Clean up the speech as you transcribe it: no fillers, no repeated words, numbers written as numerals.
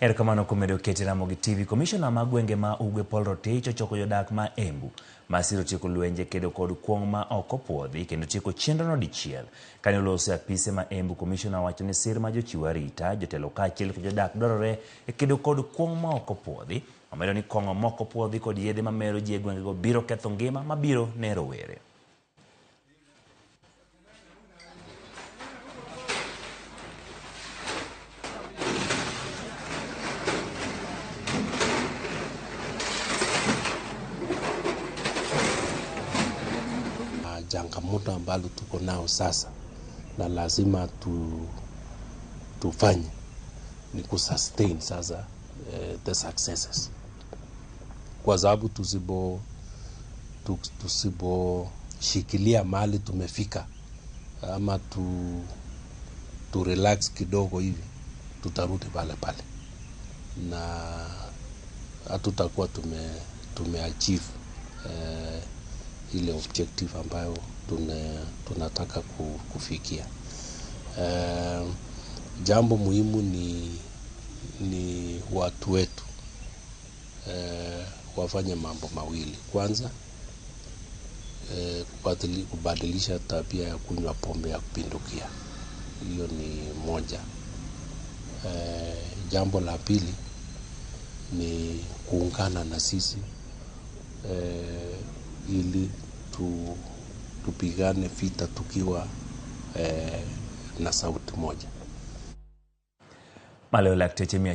Erokamano kuom medo kete Ramogi TV. Komishona ma gwenge ma Ugwe Paul Rotich ochoko jodak ma Embu masiro tieko lwenje kedo kod kuong' ma ok opuodhi kendo tieko chenrono dichiel. Kane oloso e apise ma Embu, komishona owacho ni sir ma jochiw arita, jotelo kaachiel kod jodak dwarore e kedo kod kuong' ma ok opuodhi. Omedo ni kong'o mok opuodhi kod yedhe mamero ji e gwengego biro ketho ngima mabiro ne rowere. Changamoto ambalo tuko nao sasa na lazima tufanye ni kusustain sasa the successes, kwa sababu tusiposhikilia mahali tumefika ama tu relax kidogo hivi, tutarudi pale pale na hatutakuwa tume achieve ile objective ambayo tunataka kufikia. Jambo muhimu ni watu wetu wafanye mambo mawili. Kwanza kubadilisha tabia ya kunywa pombe ya kupindukia, hiyo ni moja. Jambo la pili ni kuungana na sisi ili tupigane vita tukiwa na sauti moja. Maloyo lakteche mia